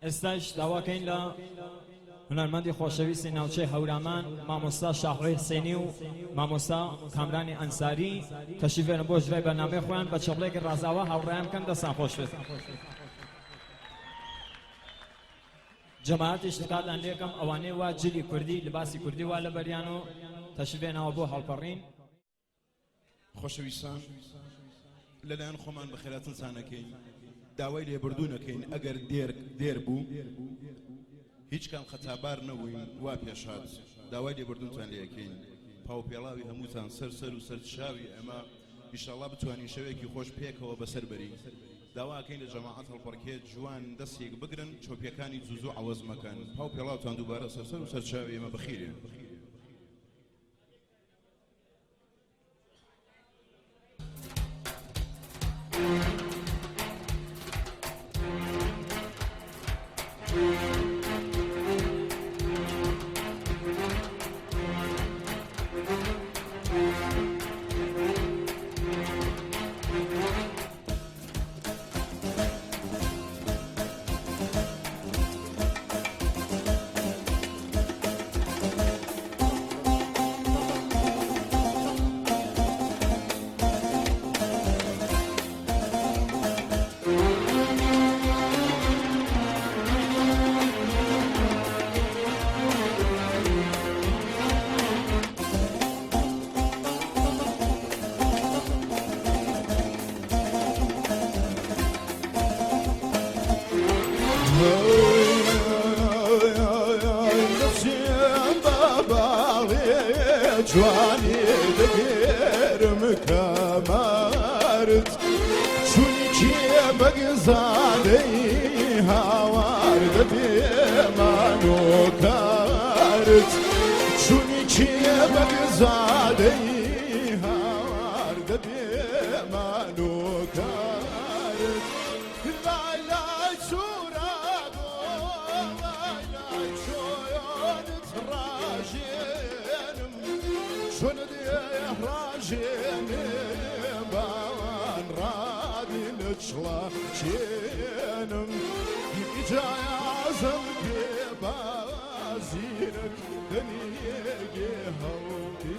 ئێستاش داواکەین لە هونەرمەندی خۆشەویستی ناوچەی هەورامان مامۆستا شاهۆی حسێنی و مامۆستا کامرانی ئەنساری تەشریف بێنن بۆ ژرای بەرنامەی خۆیان بە چەپڵێکی ڕازاوە هاوڕێیان بکەن. دەستان خۆش بێت. جەماعەتیش تکاتان لێکەم ئەوانەی وا جلی کوردی لباسی کوردی وا لەبەریان و تەشریف بێنەوە بۆ هەڵپەڕین. خۆشەویستان لەلایەن خۆمان بەخێراتنتان ئەکەین، داوای لێبوردوون ئەکەین ئەگەر دێر دێر بوو هیچ کام خەتابار نەبووین وا پێش هات، داوای لێبوردنتان لێ ئەکەین. پاوپێڵاوی هەمووتان سەر سەر و سەر چاوی ئێمە، ئیشاڵڵا بتوانین شەوێکی خۆش پێکەوە بەسەر بەرین. داوا ئەکەین لە جەماعەت هەڵپەڕکێ جوان دەستێک بگرن چۆپیەکانی زوو زوو عەوەز مەکەن. پاوپێڵاوتان دووبارە سەر سەر و سەر چاوی ئێمە بەخیرێن. جوانی دەگێرم کەمارت چونکی بەگزادەی هاوار دەبێمان و کارت چونکی بەگزادەی هاوار دەبێمان و کارت لای لای سوورە بۆ لای لای چۆنت ڕاژێنم چۆن دێ ڕاژێنم باوان ڕادین چڵە چێنم ئیجازم پێ بازیرک دنیێگێ هەڵدێ.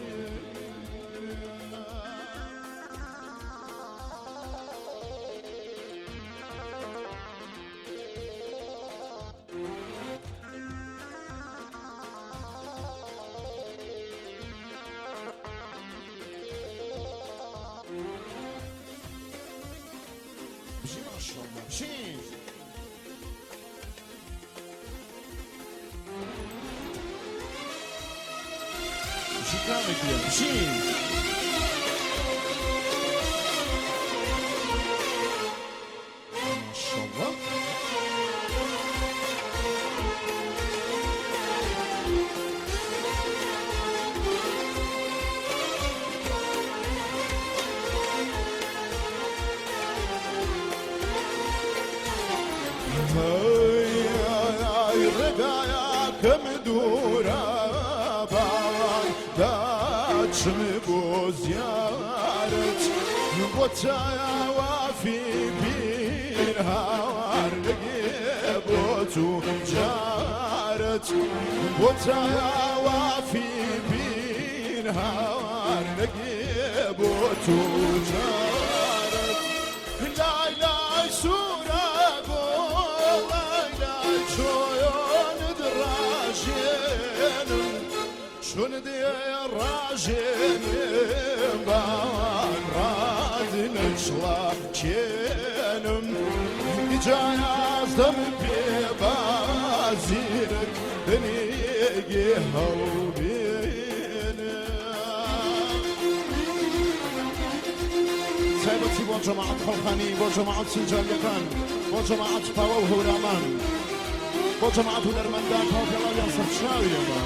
بژی ماشاءاللە بژی. بژی کامە گیان بژی. ماشاءاللە. ڕێگایەکەم دوورە باوان داچم بۆ زیارت بۆ چایاوافی پیر هاوار لەگێ بۆ تو جارت بۆ چایاوافی پیر هاوار لەگێ بۆ تو جارت لای لای سوورە بۆ لای لای چۆنت ڕاژێنم چۆن دێ ڕاژێنم باوان ڕادنە چڵا چێنم ئیجازەم پێ بازیرک دنیگێ هەڵبێنە. تایبەتی بۆ جەماعەت خەڵخانی، بۆ جەماعەت سنجاریەکان، بۆ جەماعەت پاوە و هەورامان، بۆ جەماعەت هونەرمەندان پاو پێڵاویان سەرچاوی ئێمە.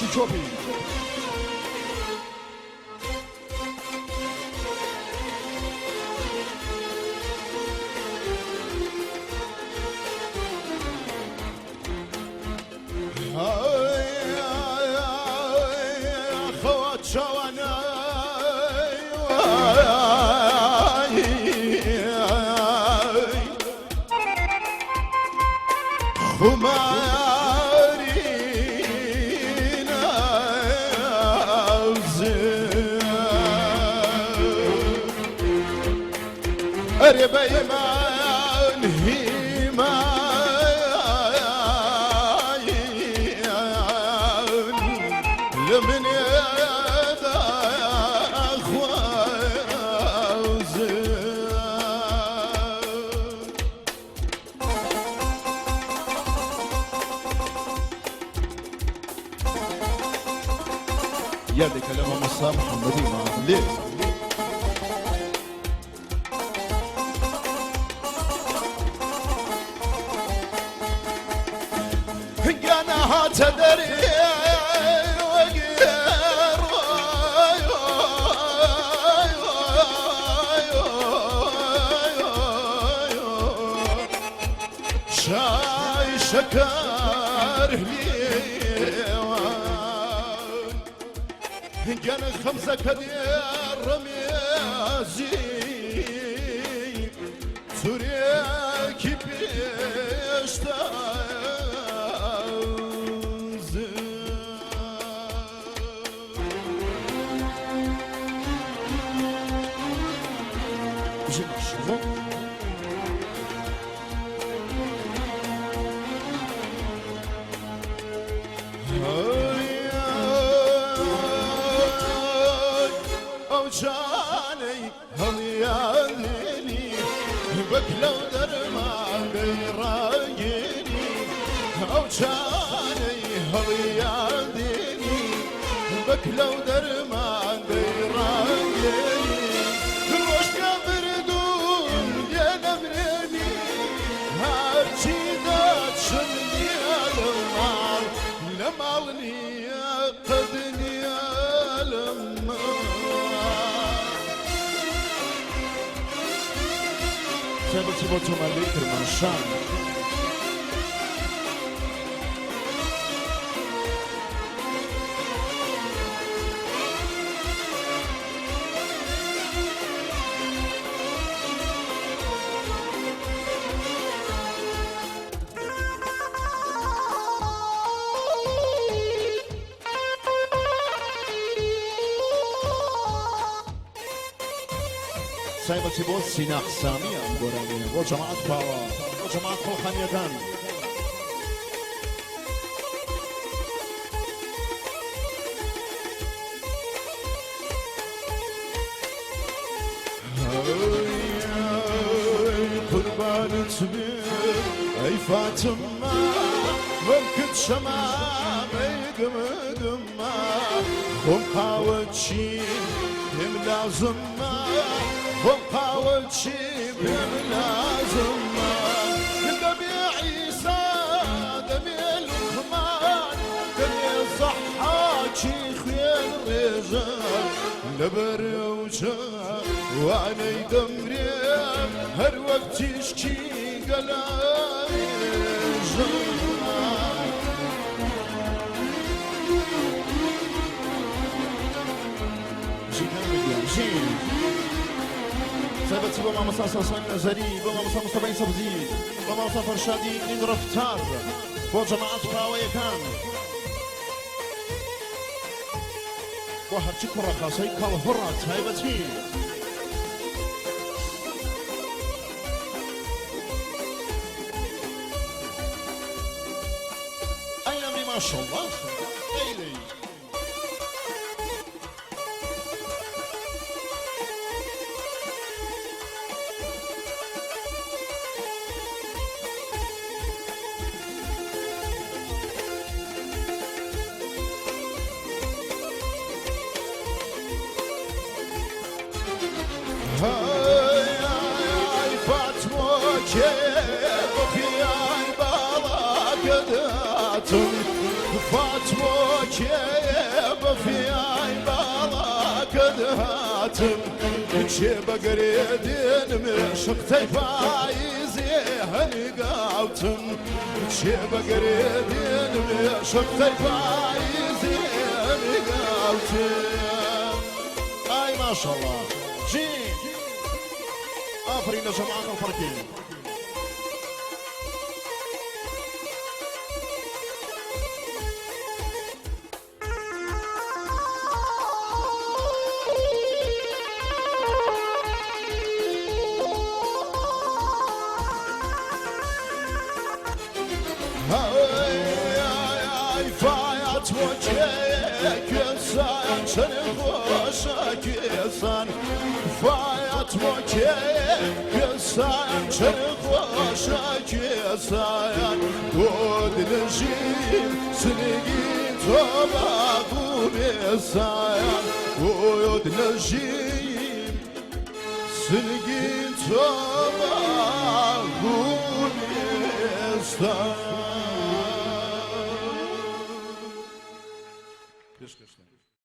پەخشی چۆپی. يلي كلامه مصطفى محمدي ما ليه انا تدري شاي شكر كان خمسة كدير رميازي سوريا كيبيشتا. بكلو درمان بيرايني او جاني هضياديني بكلو درمان بيرايني روش بردون يا نمرني هرچی داشم لمال لمالني قدني لمال تایبەتی بۆ تۆمارگەی کرمانشان. تایبەتی بۆ سینا حسامیە گۆرانی بۆ جەماعەت پاوە بۆ جەماعەت خۆخانیەکان. قربانت بێ ئەی فاتمە ممکن شەمامەی گمگمە خۆم قاوەچی پێم لازمە خۆم قاوەچی پێم لازمە دەبێ عیسا دەبێ لوقمان دەبێ زەحاکی خوێن ڕێژان لەبەر ئەوجا وانەی دەمرێم هەر وەک تیشکی گەلاوێژان. تایبەتی بۆ مامۆستا ساسان نەزەری بۆ مامۆستا مستەفای سەبزی بۆ مامۆستا فەرشادی ڕەفتار بۆ جەماعەت پاوەیەکان بۆ هەرچی کوڕە خاسەی کەڵهوڕە تایبەتی. ئەی ئەمری ماشەڵڵا ئەی هاي فاتموكي بفياي بالا قداتم فاتموكي هاتم کێ بەگەرێ دێنم شقتەی پاییزێ هەنگاوتم کێ بەگەرێ دێنم شقتەی پاییزێ هەنگاوتم ئای ماشەڵڵا جی ئافرین لە جەماعەت هەڵپەڕکێ. سنگین تۆ باغوبێستان.